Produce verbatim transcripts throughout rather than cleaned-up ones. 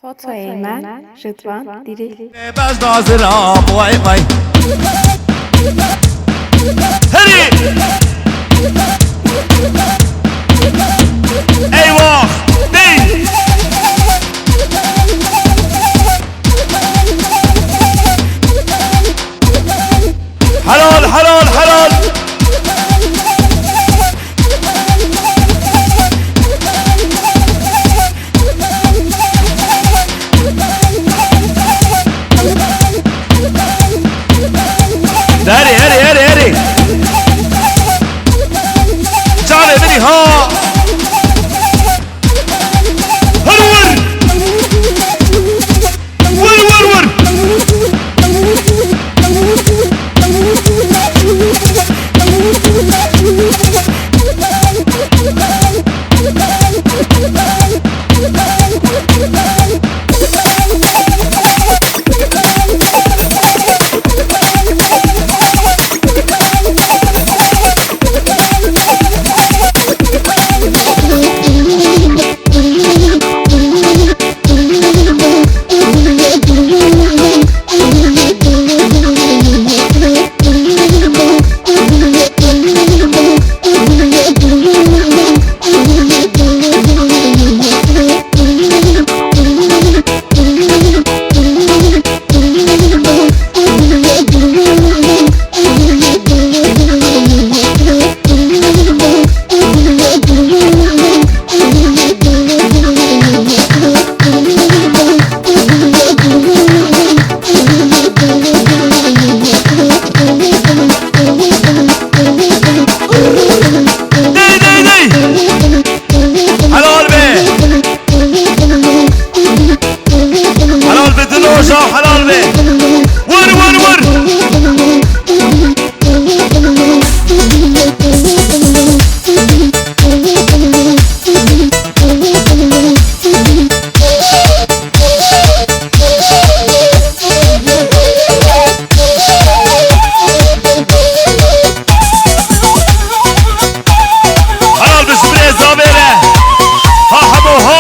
Fotoyê me ji van dîrê. Bes dazira, vay vay. Herî! Eyvah! Dey! Helal, helal, helal! Herê, herê, herê, herê. Çavê min î ha. Hur, hur. Hur, hur, hur. Dey, dey, dey! Helal be! Helal be Diloja, helal be! Vur, vur, vur! Helal be ji birê zavê re. Ha hebo ha.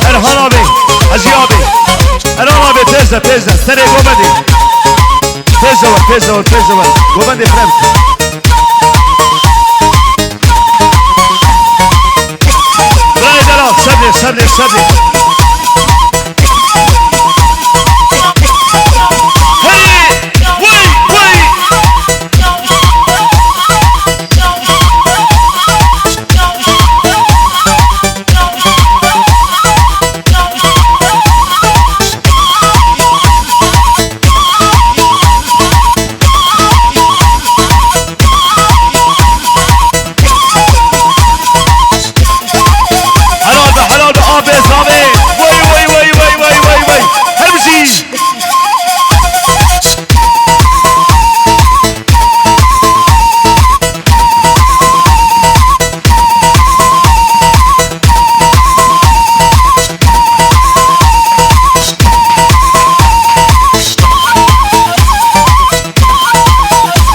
Erhan abi, Hacı abi. Erhan abi tez de, tez de. Serê govendê. Tez de ver, tez de ver, tez de ver. Govendê frem. Bravo, bravo. Şer be, şer be, şer be. Hey! Vay, vay! Helal be, helal be, abe, zabe. Vay, vay, vay. Her bir şey.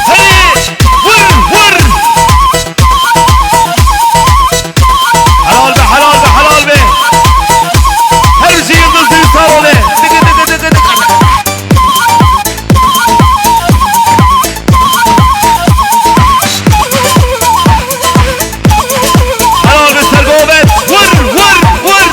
Hey! Vur, vur! Helal be, helal be, helal be! Her şey yıldız düğün salonu! Tıkı tıkı tıkı tıkı! Helal be Sergo be! Vur, vur, vur!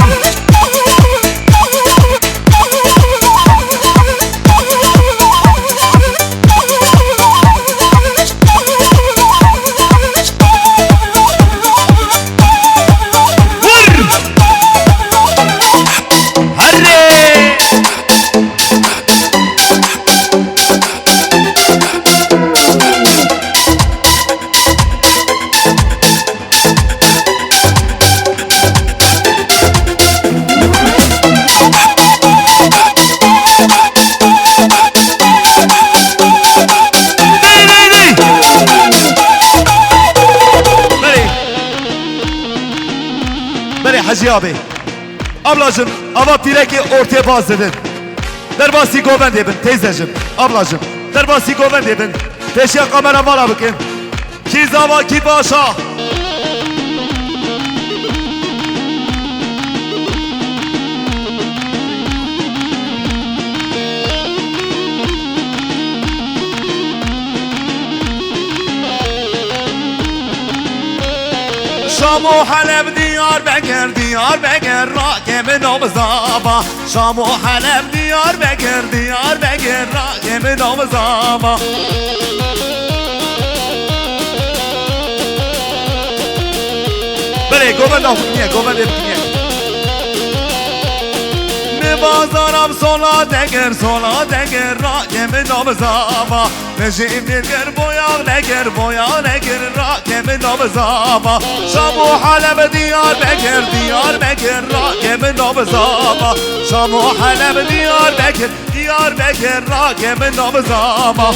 Vur! Herre! Ney, ney, ney? Belê. Belê Hecî abi. Ablacım, ava pîrekê ortê baz didin. Derbasî govendê bin, teyzecim, ablacım. Derbasî govendê bin. Pêşiya kamera vala bikin. Kî zava, kî paşa. Şam û Heleb, Diyarbekir, Diyarbekir, rakê min o bizava. Şam û Heleb, Diyarbekir, Diyarbekir, rakê min o bizava. Belê, govenda xwe kiriye, govendê bikiriye. Min bazaram sola dekir, sola dekir, rakê min o bizava. Min jî îmîr kir, boyax nekir, boyax nekir, rakê min o bizava. Şam û Heleb, Diyarbekir, Diyarbekir, rakê min o bizava. Şam û Heleb, Diyarbekir, Diyarbekir, rakê min o bizava.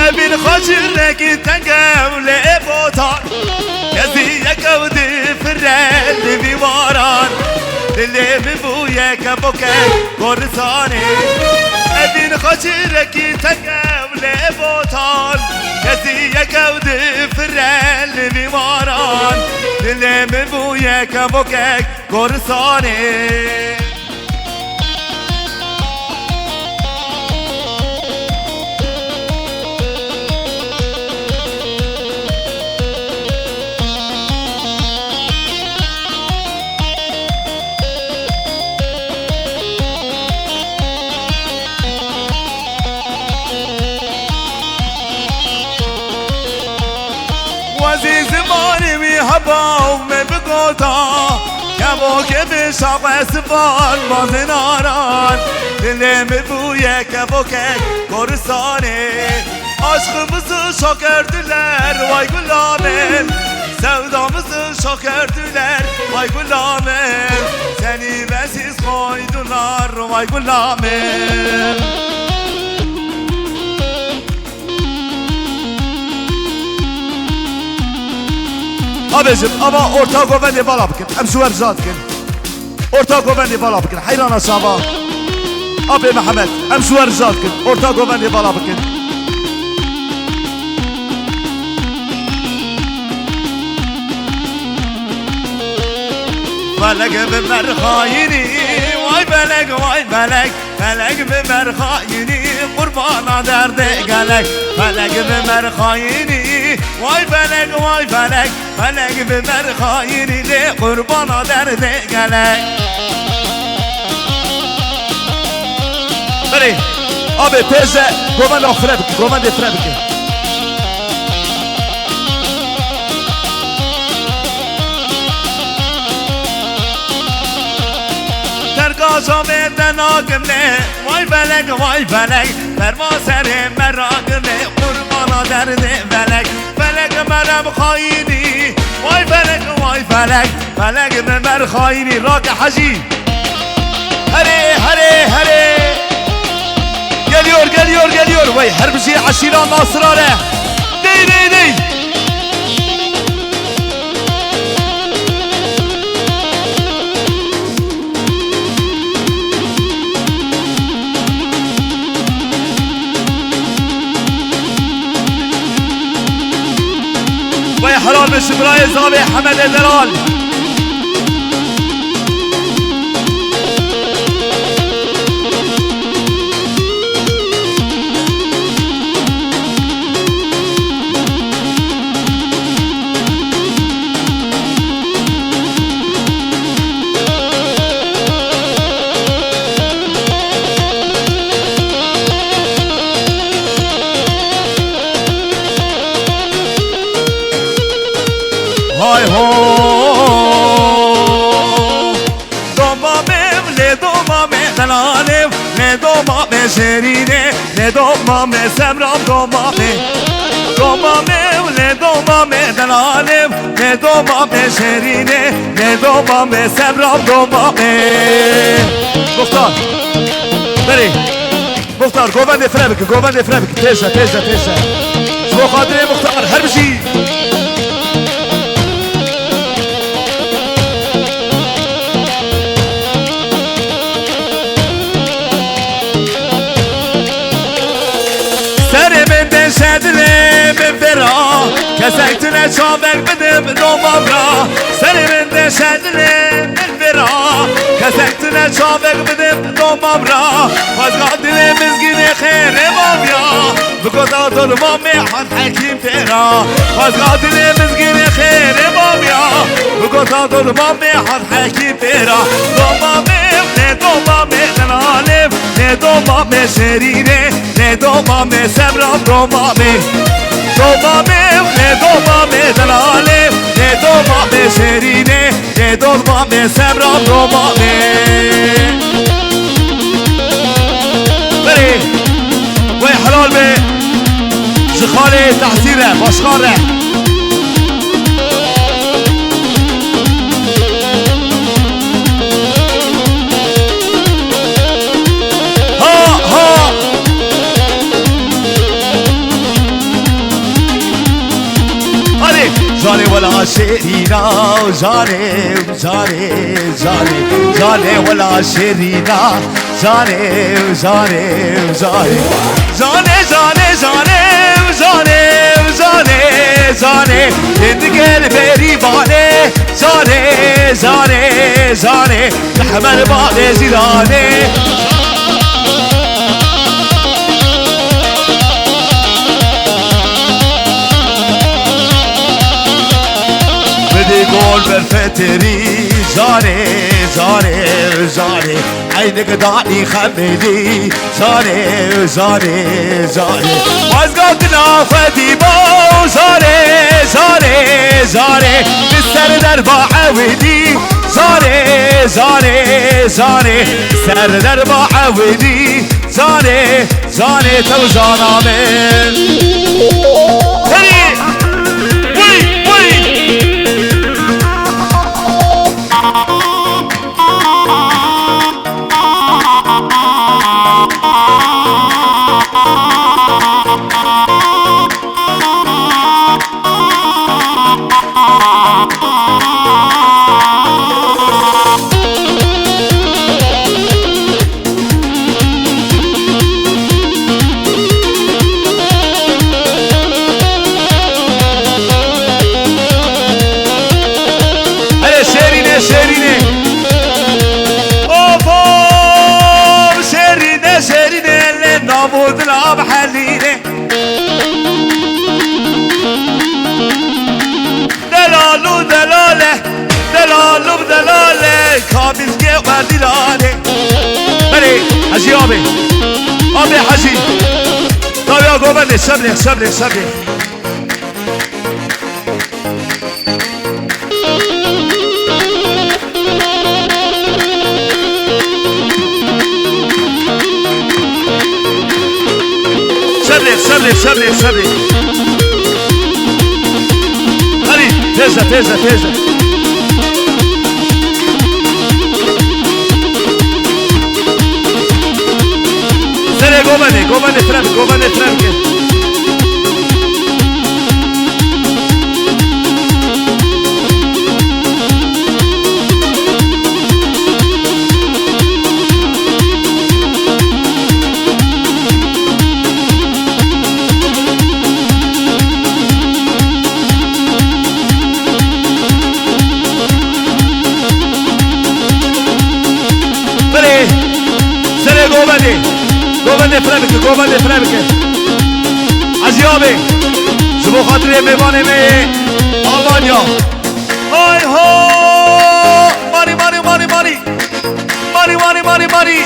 Evîn xaçirekî teng e û lê botan. Kezî yek ew difire li vî waran. Dilê min bûye kevokek goristanê. Evîn xaçirekî teng e û lê botan. Kezî yek ew difire li vî waran. Dilê min bûye kevokek goristanê. Wezî zimanê wî heba û me bigota, kevokê bi şaqe sivan mazinaran. Dilê min bûye kevokek goristanê. Aşkımızı şok erdiler vay gulamen. Sevdamızı şok erdiler vay gulamen. Seni bensiz koydular vay gulamen. Abêjim, ava orta govendê vala bikin. Em ji we rica dikin. Orta govendê vala bikin. Heyrana çava. Apê Mihemed. Em ji we rica dikin. Orta govendê vala bikin. Felek bi mer xayinî, vay felek, vay felek. Felek bi mer xayinî, qurbana derdê gelek. Felek bi mer xayinî, vay felek, vay felek. Felek bi mer xayinî, lê qurbana derdê gelek. Belê, abê pêş de govenda fire bike, govendê fire bike. Terka şamê te nakim lê, vay felek, vay felek. Ferma serê me rakim lê, qurbana derdê felek. Felek merem xayinî, vay felek, vay felek. Felek bi mer xayinî, rake hecî. Herê, herê, herê. Geliyor, geliyor, geliyor. Vay, her bijî eşîra Nasirane. Dey, dey, dey. Vay helal be ji birayê zavê Hemedê Delal. Hay ho. Doma me, lê doma me, delalê, lê doma me, şêrînê, lê doma me, Semram doma me. Doma me, lê doma me, delalê, lê doma me, şêrînê, lê doma me, Semram doma me. Muxtar. Berê. Muxtar, govendê fire bike, govendê fire bike. Têje, têje, têje. Bo xatirê Muxtar, her bijî. Serê min deşe dilê min fêra, kesek tune çavek bidim doma min ra. Serê min deşe dilê min fêra, kesek tune çavek bidim doma min ra. Xwezga dilê mizgînê xêrê baviya, bi gota dormamê hat hekîm têra. Xwezga dilê mizgînê xêrê baviya, bi gota dormamê hat hekîm têra. Domamê, ne domamê, delalê, ne domamê şêrînê, ne domamê sebra domamê. Domamê, ne domamê, delalê, ne domamê şêrînê, ne domamê sebra domamê. Berê, wey helal be. Ji xalê Tehsîn re, başxan re. Ha, ha. Hadi. Canê wela şêrîna, canê, canê, canê, canê wela şêrîna. Canê, canê, canê. Canê, canê, canê, canê, canê, canê. Ê digel berî vanê. Canê, canê, canê. Li hemer balê zîranê. Bidê gol berfetirî. Canê, canê, canê. Eynik danî xemilî, zanê, zanê, zanê. Xwezga gina xwedî bo, zanê, zanê, zanê. Li ser derba ewidî, zanê, zanê, zanê. Ser derba ewidî, zanê, zanê, tew zana min. Herî, wî, wî. Hele şêrîne, şêrîne. Of, of, şêrîne, şêrîne, lê nav û dila bihelîne. Delal û delale, delal û delale, ka mizgê werdîlane. Belê, Hecî abi. Abi Hecî. Tabii ya, govende, şeblê, şeblê, şeblê. Şeblê, şeblê, şeblê, şeblê. Hadi, têze, têze, têze. Serê govendê, govendê firem, govendê firem ke. Belê, serê govendê. Govendê fire bike, govendê fire bike. Hecî abi, ji bo xatirê mêvanê me yê Almanya. Ay ho! Mari, mari, mari, mari. Mari, mari, mari, mari.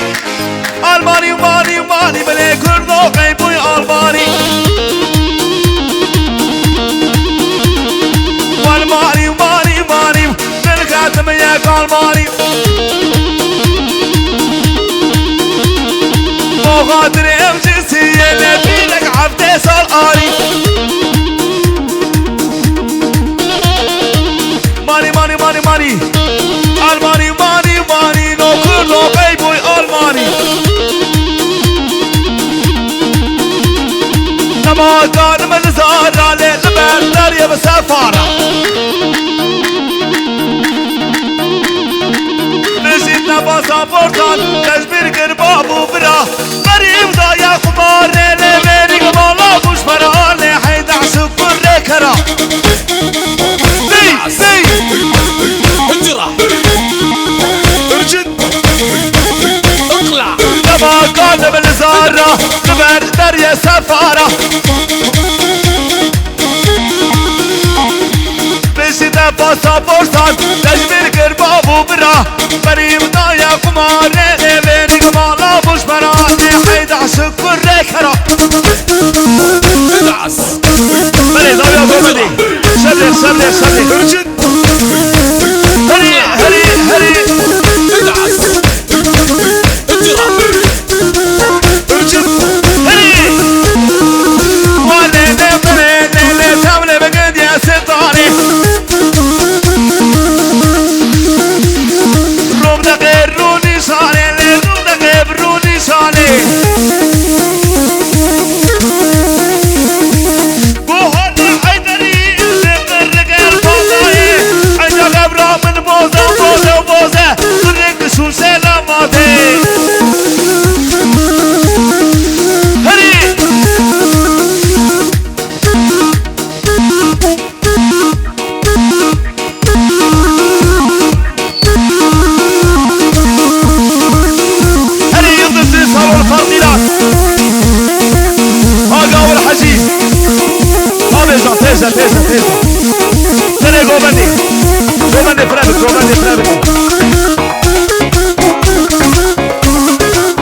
Almani, mani, mani, belê Kurdo qey bûy Almani. Almani, mani, mani. Dilxetim yek Almanî. Bo xatirê ev cinsiyê ne bînek heftê sal arî. Manî, manî, manî, manî. Almanî, manî, manî. No kurdo qey bûy Almanî. Nema karim Li zara lê li ber derê bi sefara. Bijî te pasaportan, te ji bîr kir bav û bira. Berî ew daye xumarê lê mêrik mala bû ji bera lê heyda şukur lê kera. Dey, dey. Hicra. Ircit. Iqla. Dema kadim li zara, li ber derê sefara. Pêşî te pasaportan, te ji bîr kir bav û bira. Berî min daye xumarê, ê mêrik mala bû ji bera, ê heyda şukur lê kera. Belê, dawiya gomedê. Şerê, şerê, şerê. Ircit. Herî, herî, herî. Ircit. Herî. Wane ne, ne, ne, ne, tevle bigin diye setanê. Rom de gêr rûnî şanê, lê rom de gêr rûnî şanê. Gohanê Heyderî, li qirrikê li patayê, eyda gevra min boze, boze, boze, qirrik şûşe lamatê. Herî! Herî Yildiz Dîn, sağ ol, Fark Miras. Aga Ul Hecî. Tabêja, têje, têje, têje. Tenê govendê. Govendê firevik, govendê firevik.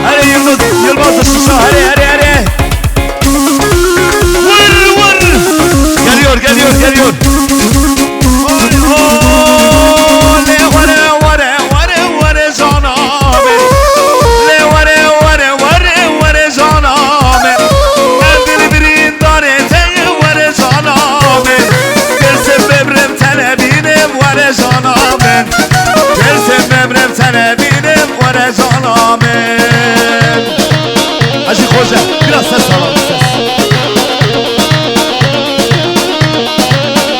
Herê Yilmaz, Yilmaz şişa, herê, herê, herê. Vur, vur. Geliyor, geliyor, geliyor. Oy, oy. Lê were, were, were, were cana min. Lê were, were, were, were cana min. Em dilbirîn darê te were cana min. Girsim bibrim tenebînim were cana min. Girsim bibrim tenebînim were cana min. Hacı Hoca, biraz ses alalım, ses.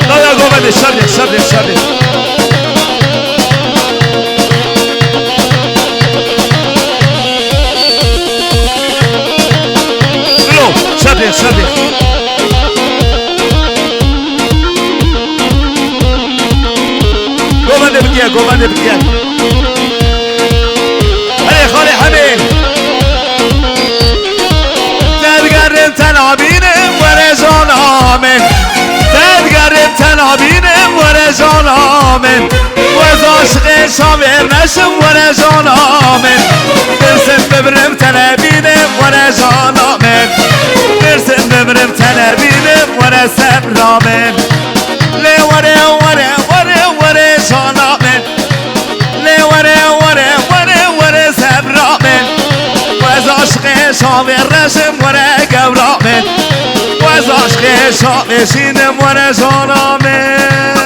Daya govende, şerdê, şerdê, şerdê. Bilo, şerdê, şerdê. Govende bigiye, govende bigiye. Herê xalê Hemê. Te digerim te nabînim were cana min. Te digerim te nabînim were cana min. Wez aşiqê şavêr neşim were cana min. Girsim bibrim te nebînim were cana min. Girsim bibrim te nebînim were sebra min. Lê were, were, were, were cana min. Lê were, were, were, were sebra min. Wez aşiqê şavê reşim were gewra min. Wez aşiqê şavê şînim were cana min.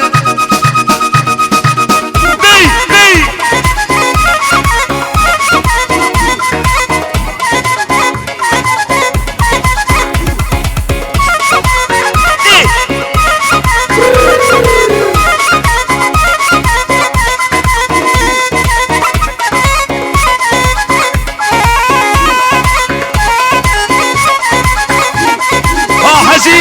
Dey, dey. Ha, Hecî!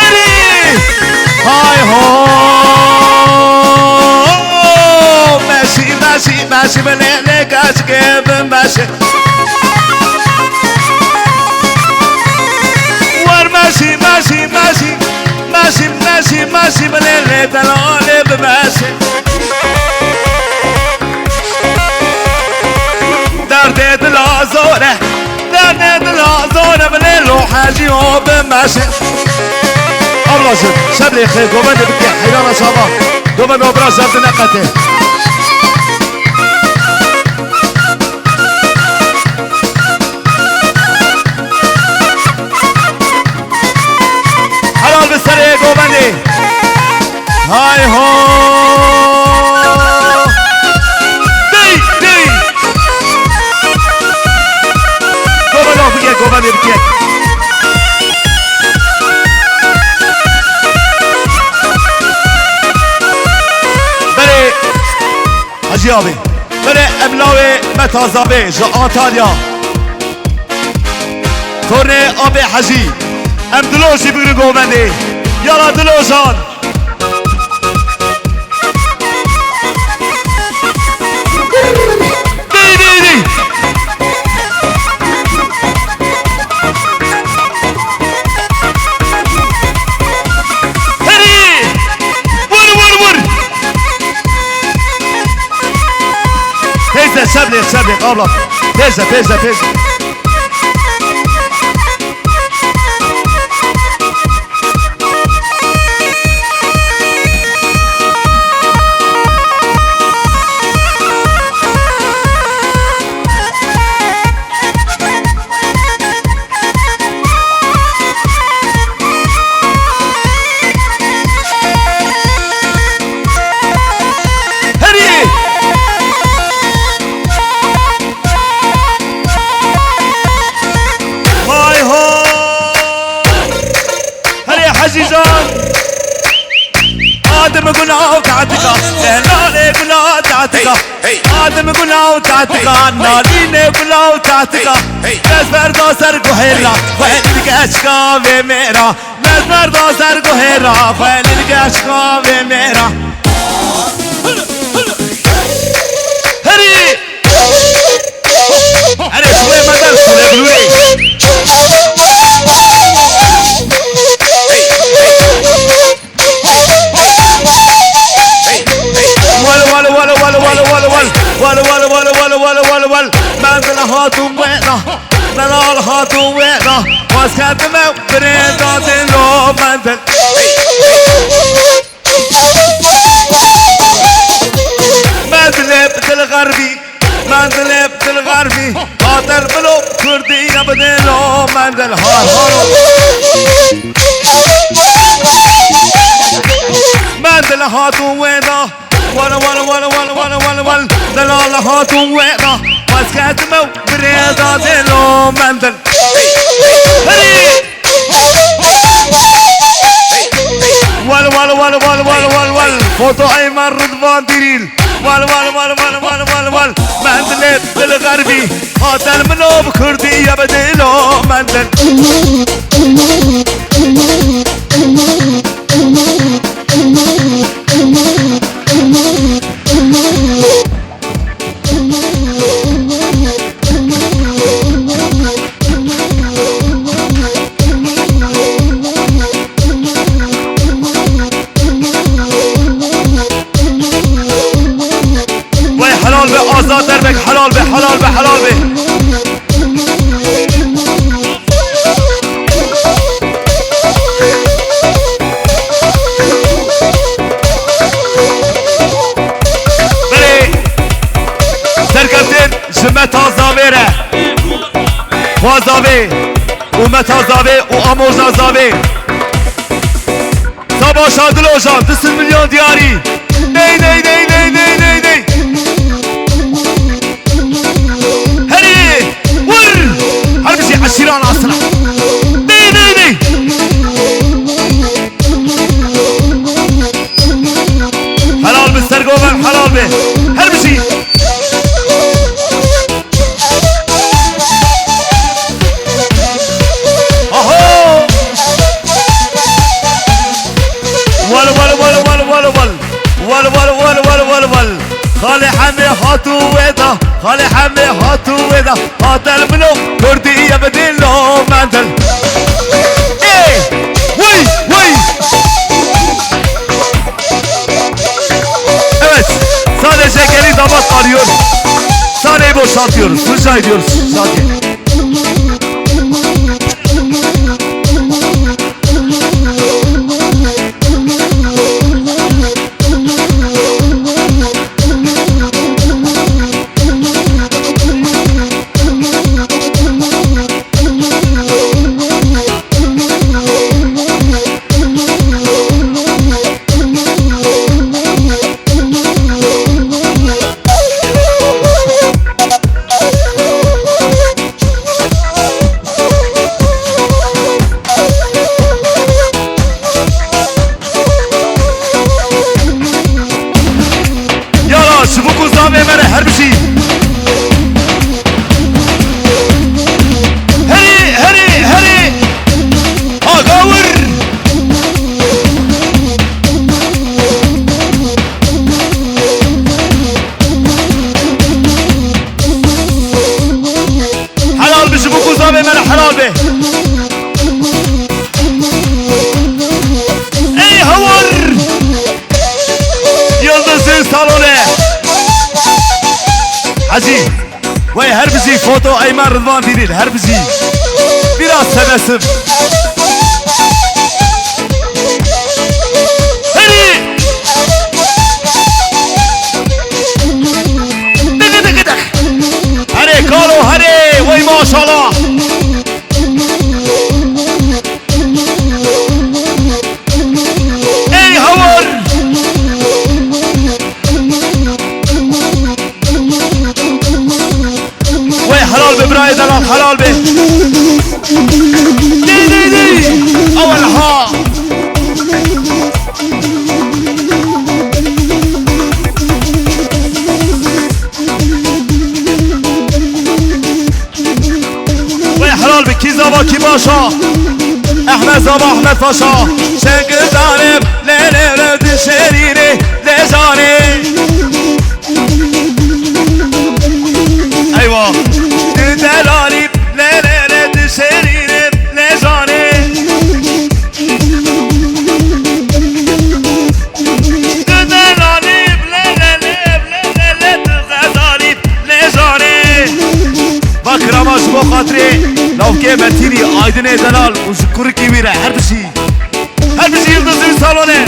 Erê! Hay ho! Meşî, meşî, meşî, bi lê, lê, keçikê bi meşî. Wer meşî, meşî, meşî, meşî, meşî, meşî, bi lê, lê, delalê bi meşî. Derdê dila zor e, derdê dila zor e, bilê lo hecî o bimeşe. Ablacığım, şebrê xêr, govendê bike, heyrana çava. Govend o biraz zevdi neqete. Helal bi serê govendê. Hay ho! Dey, dey! Belê, Hecî abi. Belê, em lawê Meta Zavê ji Antalya. Tornê Abê Hecî. Em Dilo jî bigrin govendê. Yala Dilojan. Dey, dey, dey. Herî! Vur, vur, vur! Pêş de, şeblêx, şeblêx, abla. Pêş de, pêş de, pêş de. Herî! Vay ho! Herê Hecî can! Adim gula û tatika, Helalê gula tatika. Hey, hey. Adim gula û tatika, hey, hey, Nalînê gula û tatika. Hey, hey. Dest berda ser guhêra, hey, xwe li geşka vê mêra. Dest berda ser guhêra, xwe li geşka vê mêra. Herî! Erê, şûlê me der, şûlê bilûrê. Wal, wal, wal. Wal, wal, wal, wal. Mendil hatûn wêna. Delal hatûn wêna. Waz ketime birê dadê lo mendil. Mendilê bi dil xerbî, mendilê bi dil xerbî, xatir bilo kurdî ye bi dilo mendil har haro. Mendil hatûn wêna, wal, wal, wal, delal hatûn wêna, waz ketime birê dadê lo mendil. Herî! Wal, wal, wal. Foto Eymen Rıdvan Diril. Wal, wal, wal. Mendilê dil xerbî. Hatel mino bi kurdî ye bi dilo mendil. Wey helal be, Azad Derbek, helal be, helal be, helal be. Belê, serkeftin ji Meta Zavê re. Xwa Zavê û Meta Zavê û Amoja Zavê. Savaş Adilojan, du yüz milyon diyarî. Ney, ney, ney. Herî, vur! Her bijî eşîran asina. Ney, ney, ney. Helal bi Sergoven, helal bi. Her bijî. Aho! Wal, wal, wal. Wal, wal, wal. Xalê Hemê hatû wêda, xalê Hemê hatû wêda. Hatel milo, kurdî ye bi dilo mendil. Ê, wey, wey. Evet, sadece gelin damat kalıyor. Sahneyi boşaltıyoruz. Rica ediyoruz. Sade. Abi, me helal be. Ey hawar! Yıldızın salonu. Hacı. Vay, her bizi foto Eymen Rıdvan değil, her bizi. Biraz sevesim. Hadi. Dıkı dıkı dık. Hadi kalo, hadi. Vay maşallah. Ey hawar! Wey helal be birayê delal, helal be. Dey, dey, dey. Awel ha. Wey helal be, kî zava kî başa. Ehmed zava Ehmed Paşa. Şengil danim, le, le, le, dişerînê, le, canê. Eywa. Dü delalî, le, le, le, dişerînê, le, canê. Tu delalî, le, le, le, le, le, le, tu xezalî, le, canê. Va kirama ji bo xatirê navkê Metînî, Aydinê delal û ji kurikî wî re her bijî. Her bijî Yıldız Ünsalone.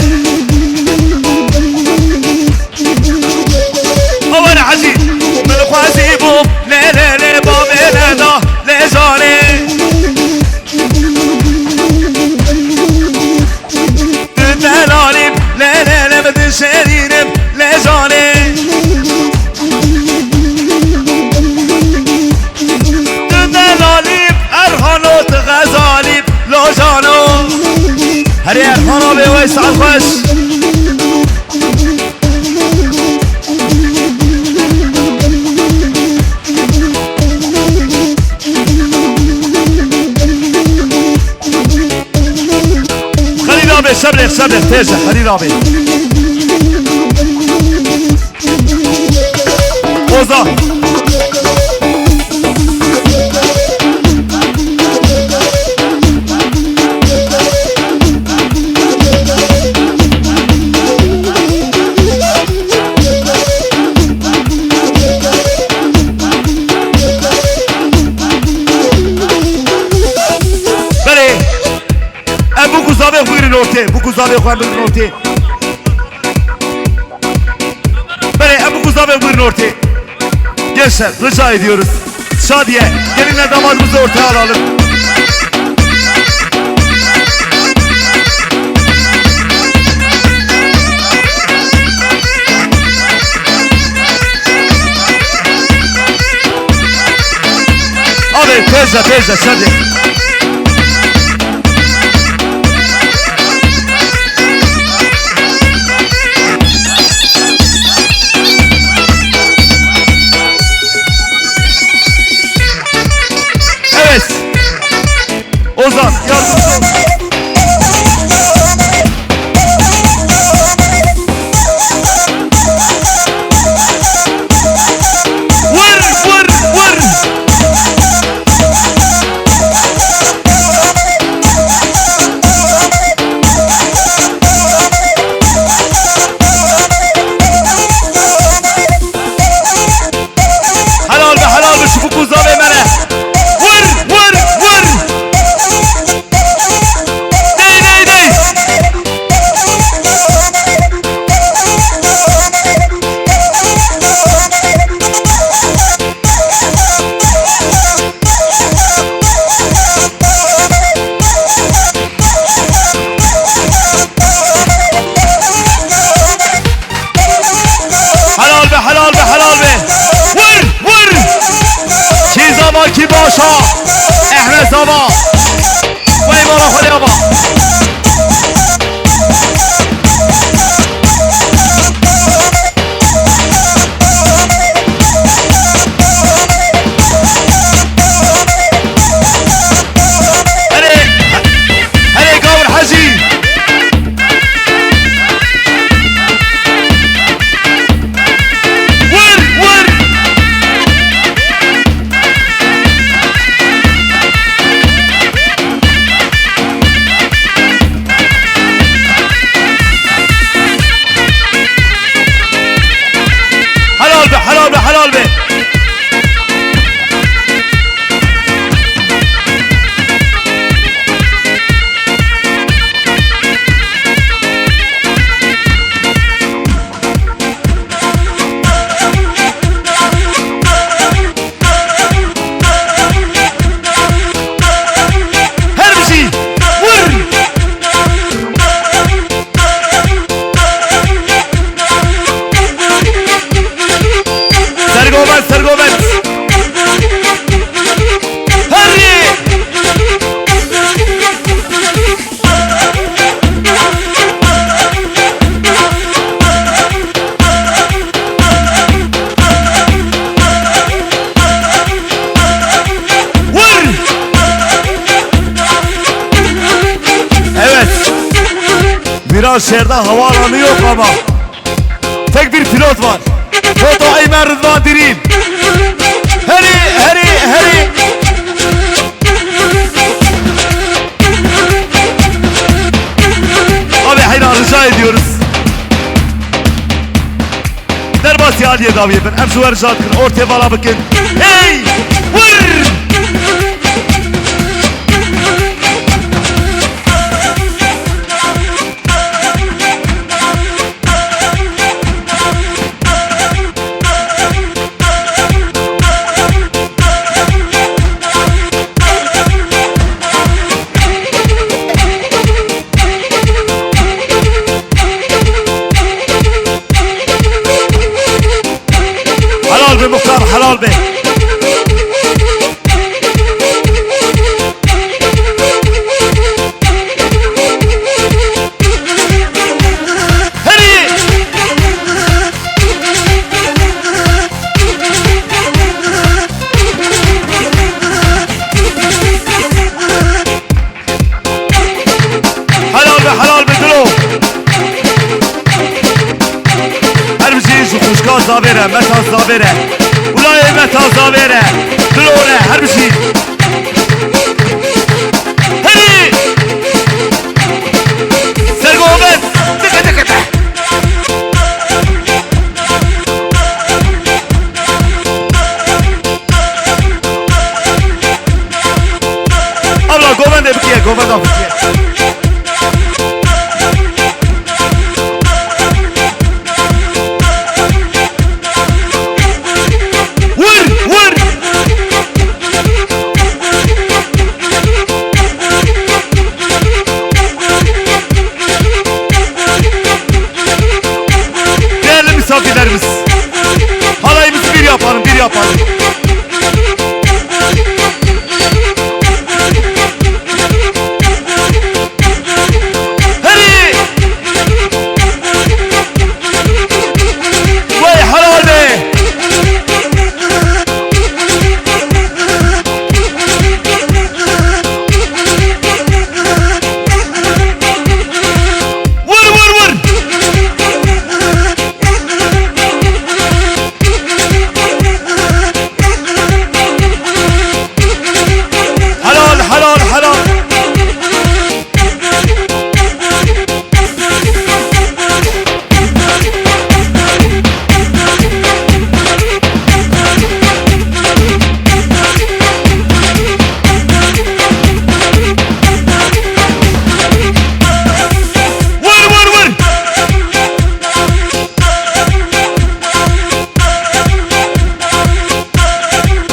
Awer Hecî, min xwezî bû, le, le, le, bavê neda, le, canê. Tu delalî, le, le, le, bi dişerînim, le, canê. Tu delalî, Erhano, tu xezalî, lo, cano. Herê Erhana bê, wey saet xweş. Xelîl abi, şeblêx, şeblêx, têje, Xelîl abi. Ozan. Belê. Em bû ku zavê xwe bigirin ortê. Bû ku zavê xwe em bigirin ortê. Belê, em bû ku zavê xwe bigirin ortê. Gençler, rica ediyoruz. Şadiye, gelin damadımızı ortaya alalım. Abi, têje, têje, Şadiye. Evet. Ozan, yardımcı ol. Vur, vur, vur. Helal be, helal be, çubuk uza ve mene. Vur, vur, vur. Şehirde havaalanı yok ama tek bir pilot var. Foto Eymen Rıdvan Dirim. Heri, heri, heri. Abi, heyran, rica ediyoruz. Derbasî aliyê dawiyê bin. Em ji we rica dikin, ortê vala bikin. Hey! Wir! Helal be Muxtar, helal be. Herî! Helal be, helal be dilo. Her bijî ji xwişka zavêre, meta zavêre. Ulayê meta zavêre. Dilo re, her bijî. Herî! Sergovend! Dike, dike, dike! Abla govendê bikiye, govenda bikiye. Vur, vur! Değerli misafirlerimiz, halayımızı bir yapalım, bir yapalım. Herî! Wey helal be! Vur, vur, vur! Helal, helal, helal! Vur, vur, vur!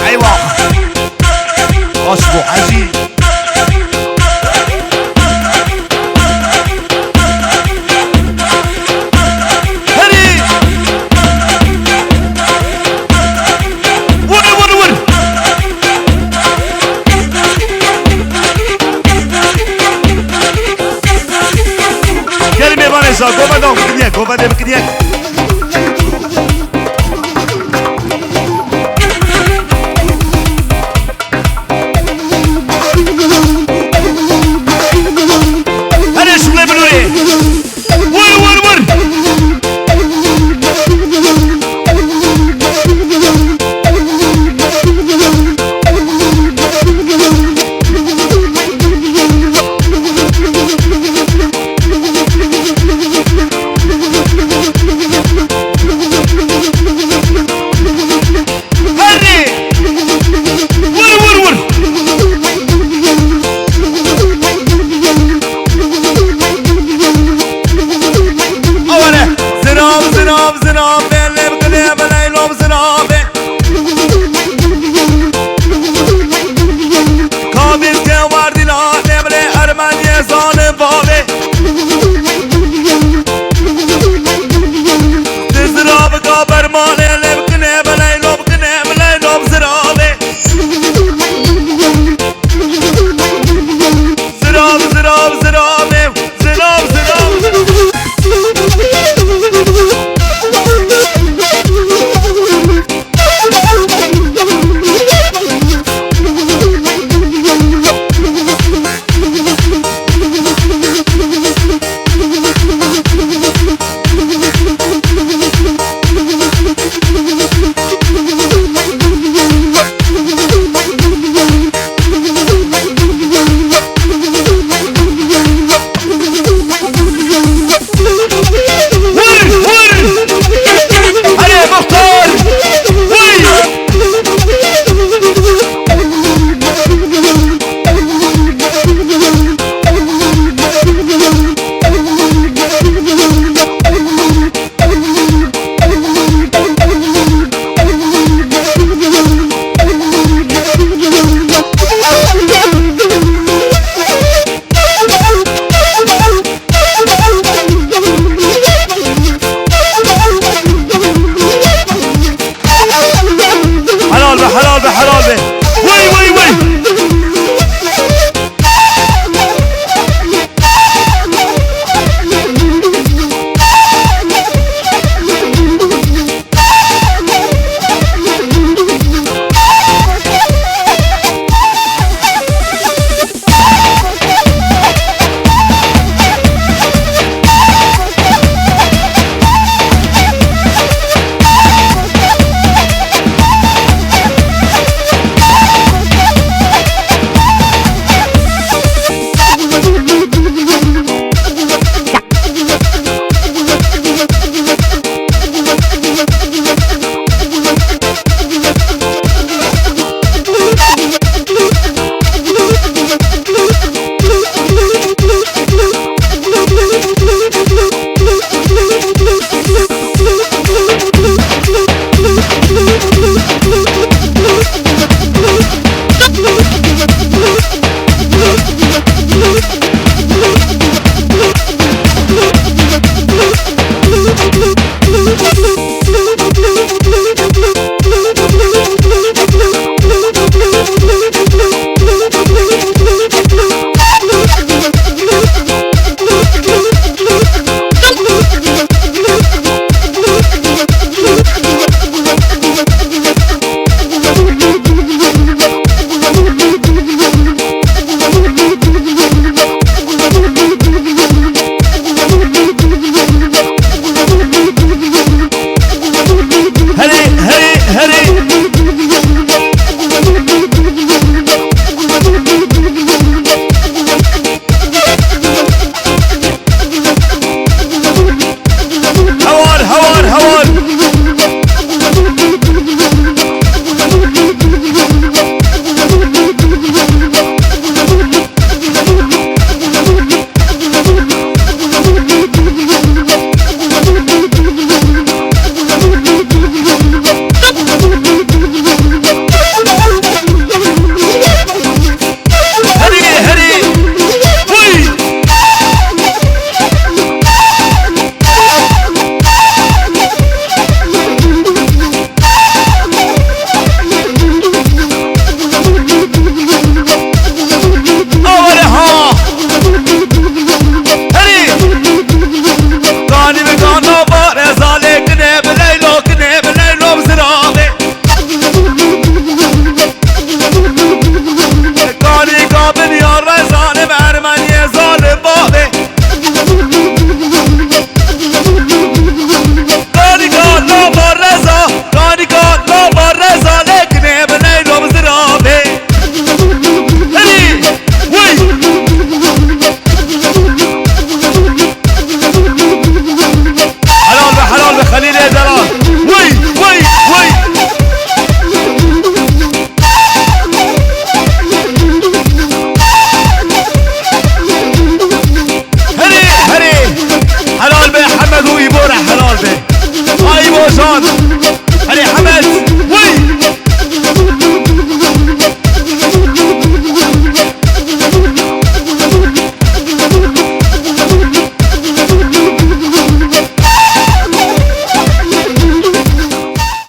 Eyvah! Aşk bu hacı. Herî! Vur, vur, vur! Gelin mêvanê ji govenda bikiriye, govendê bikiriye. Herê şûlê binûrê. Vur, vur, vur. Herî! Vur, vur, vur! Awere! Zinav, zinav, zinav, bele bikine, bele lom zinav,